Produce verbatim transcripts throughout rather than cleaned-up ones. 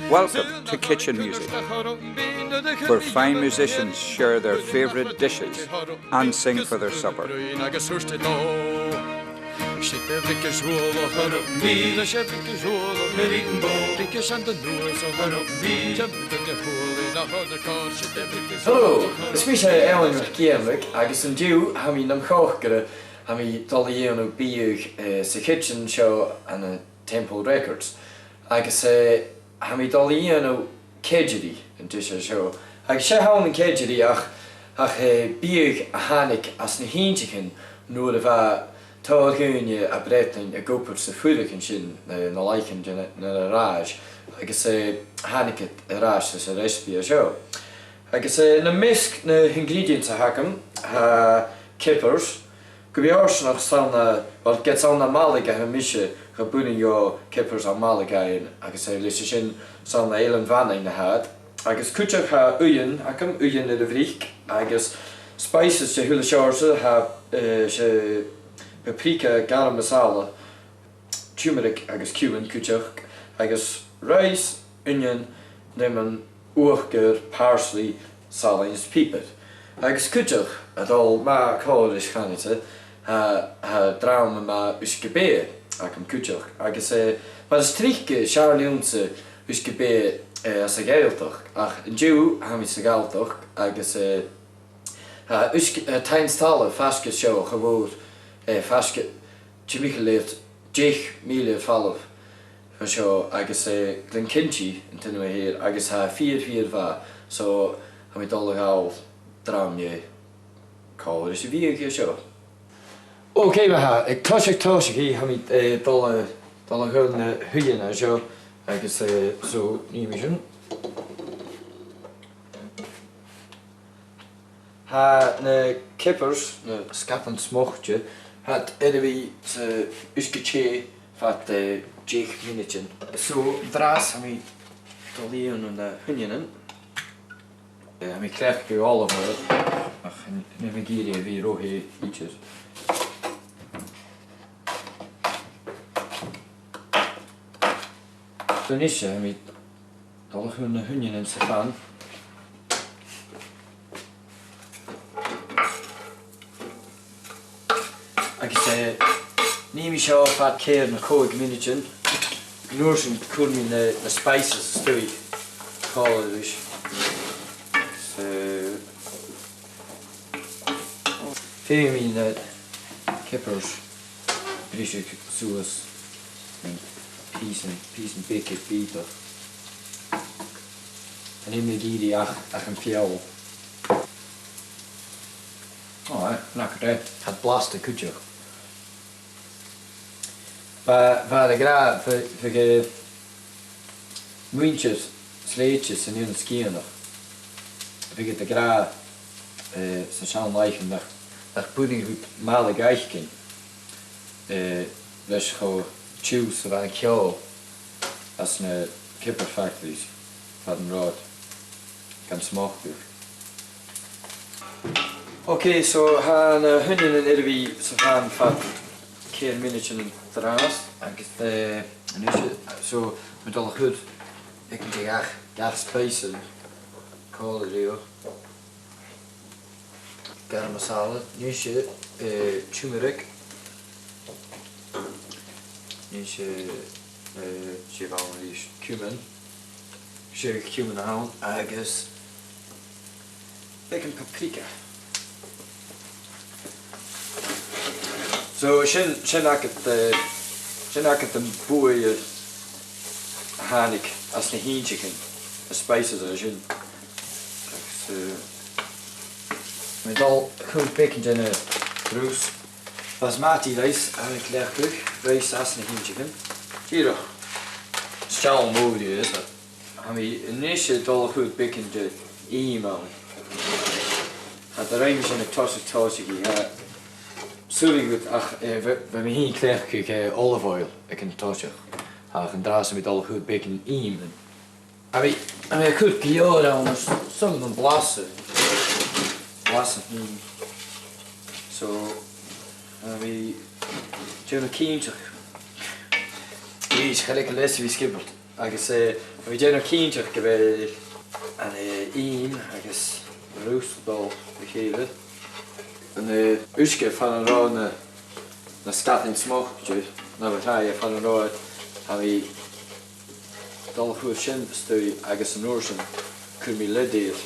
Welcome to Kitchen Music, where fine musicians share their favourite dishes and sing for their supper. Hello, is mise Ailean MacIallain agus an-diugh tha mi nam chòcaire, tha mi a' dol a dhèanamh biadh, eh, sa kitchen seo ann an Temple Records. Agus, eh, tha mi a' dol a dhèanamh cèideiridh an deiseil seo. Agus 's e th' ann an cèideiridh ach, ach, eh, biadh a thàinig às na h-Innseachan nuair a bha tòrr dhaoine à Breatainn ag obair sa fuireach an sin, eh, na làithean de na, na, an-dràsta. Agus, eh, thàinig iad air ais leis an recipe seo. Agus, eh, nam measg na h-ingredients a th' agam, tha capers, gu mì-fhortanach 's ann à, well, ged 's ann à Malaig a tha mise, cha b' urrainn dhomh capers à Malaig fhaighinn, agus, eh, leis a sin 's ann à Eilean Mhanainn a tha iad. Agus cuideachd tha uighean agam, uighean air a bhric, agus spices de h-uile seòrsa, tha, eh, 's e paprika, garam masala, turmeric agus cumin cuideachd, agus rice, onion, lemon, uachdar, parsley, salann is piobar. Agus cuideachd, a' dol math còmhla ris, chanainn-sa, tha, tha drama math uisge-beatha agam cuideachd. Agus, eh, mar as trice, 's fheàrr leamsa uisge-beatha, eh, às a' Ghàidhealtachd, ach an-diugh tha mi sa Ghalltachd, agus, eh, tha uisge, eh, taigh-staile faisg air seo, cha mhòr, eh, faisg, timcheall air deich mìle air falbh bho seo agus, eh, Glenkinchie an t-ainm a th' air, agus tha e fìor, fìor mhath, so tha mi a' dol a ghabhail drama dheth còmhla ris a' bhiadh seo. Ok, ma-thà, aig toiseach tòiseachaidh, tha mi, eh, a' dol a, dol a chur na h-uighean an seo, agus, eh, so, nì mi sin. Tha na capers, na sgadan smocte, tha iad air a bhith san uisge-teth fad, eh, deich mionaidean. So, an-dràsta tha mi a' dol a dhèanamh na h-uinneanan. Eh, tha mi a' cleachdadh olive oil, ach chan eil mi ag iarraidh a bhith ro theth idir. So a-nis, eh, tha mi a' dol a chur na h-uinneanan sa phan. Agus, eh, nì mi seo fad ceithir no còig mionaidean. An uair sin cuiridh mi na, na spices a-staigh còmhla ris. So, feumaidh mi na capers briseadh suas ann am pìosan, pìosan beaga bìodach. Chan eil mi ag iarraidh ach, ach am feòil. Ò, eh, nach e. Tha iad blasta cuideachd. Bha, bha iad ag ràdh, bha, bha, eh, muinntir Slèite san Eilean Sgitheanach, bha iad ag ràdh, eh, sna seann làithean nach, nach b' urrainn dhut mala fhaicinn, eh, leis cho tiugh 's a bha an ceòl anns na caper factories fad an rathaid gan smocadh. Ok, so tha na h-uinneanan air a bhith sa phan fad ceithir mionaidean an-dràsta, agus, eh, a-nis, so, tha mi a' dol a chur beagan de gach, gach spice còmhla riutha. Garam masala, a-nis, eh, turmeric. A-nis, eh, eh, dè bh' ann a-rithist, cumin. Seadh, cumin a th' ann, agus beagan paprika. So, sin, sin agad, eh, sin agad am buaidh a thàinig às na h-Innseachan, na spices a tha sin. Agus, eh, tha mi a' dol a chur beagan den, eh, rice. Basmati rice, tha mi a' cleachdadh, rice às na h-Innseachan. Dìreach steall mòr a th' ann. Tha mi a-nis a' dol a chur beagan de dh'ìm ann. Tha, cha do rinn mi sin aig toiseach tòiseachaidh, tha, saoilidh mi, ach, eh, bha, bha mi fhìn a' cleachdadh, eh, olive oil aig an toiseach. Ach an-dràsta tha mi a' dol a chur beagan ìm ann. Tha mi, tha mi a' cur gu leòr ann airson am blasta. Blasta fhèin. So, tha mi a' dèanamh cinnteach. Is cha leig thu leas a bhith sgiobalta. Agus, eh, tha mi a' dèanamh cinnteach gu bheil an, eh, ìm agus an rùsal a' dol ri chèile. An, eh, uisge far an robh na, na sgadain smocte, na bha tha e far an robh, tha mi a' dol a chur sin a-staigh agus an uair sin cuiridh mi lid air.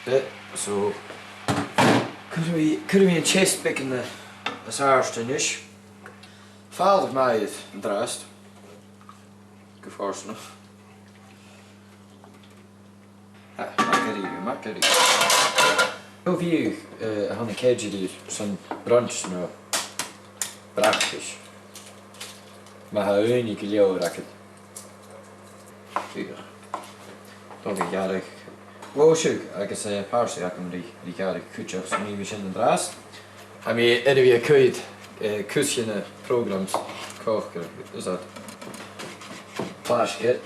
Eh, so, cuiridh mi, cuiridh mi an teas beagan, eh, às àirde a-nis. Fàileadh math air an-dràsta. Gu fortanach. Ah, math dha-rìribh, math dha-rìribh. Cò bhiodh, eh, a tha na cèididh airson brunch no bracaist? Ma tha ùine gu leòr agad. Feuch. Dol a ghearradh. Bhòsaig agus, eh, pàrsaidh agam ri, ri ghearradh cuideachd, so nì mi sin an-dràsta. Tha mi air a bhith a' coimhead, eh, cus de na programs còcaire, is that pàrsaidh.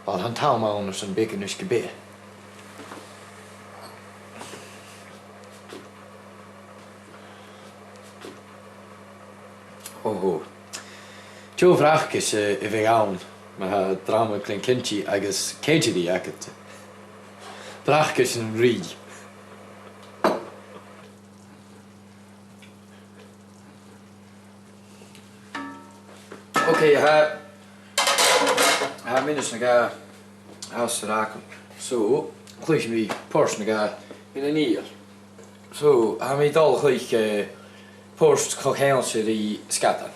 Uill, tha an t-àm ann airson beagan uisge-beatha. Oho. Deagh bhracaist, eh, a bhiodh ann, ma tha drama Glenkinchie agus cèididh agad. Bracaist an rìgh. Ok, tha, tha mionaid no dhà às an rathad agam. So, cluichidh mi port no dhà mun fhìdheall. So, tha mi dol a chluich, eh, port co-cheangailte ri sgadan.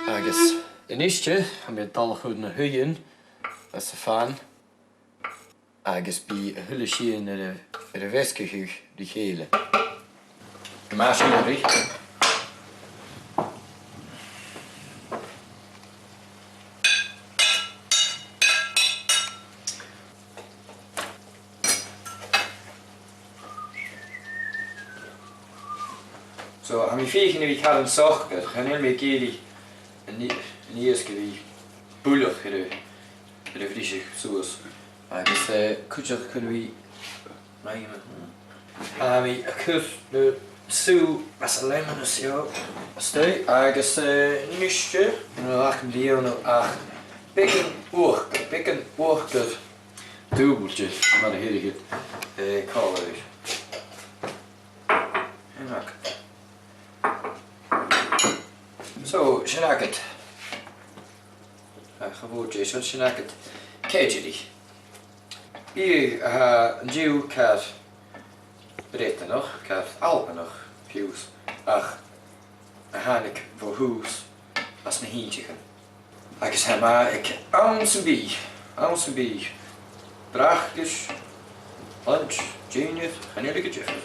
Agus a-niste, tha mi a' dol a chur na h-uighean anns a' phan, agus bidh a h-uile sìon air a, air a mheasgachadh ri chèile. Gu math sìorraidh. So, tha mi a' feuchainn a bhith caran socair, chan eil mi ag iarraidh an i-, an iasg a bhith buileach air a, air a bhriseadh suas. Agus, eh, cuideachd cuiridh mi lime. Tha mi a' cur na sùgh às an lemon seo a-staigh, agus, eh, a-niste, chan eil agam ri dhèanamh ach beagan uachdar, beagan uachdar dùbailte, mar a theireadh iad, eh, còmhla ris. Sin agad. So, sin agad. A, cha mhòr dè, sin, sin agad cèididh. Biadh a tha an-diugh car Breatannach, car Albannach fiù 's, ach a thàinig bho thùs às na h-Innseachan. Agus tha e math aig àm sam bith, àm sam bith. Bracaist, lunch, dinnear, chan eil e gu diofar.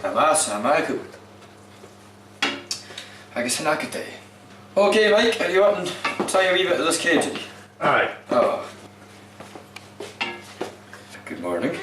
Tha math, tha math, a Chaluim. Agus sin agad e. Okay, Mike, are you up and try a wee bit of this cake? Aye. Oh. Good morning.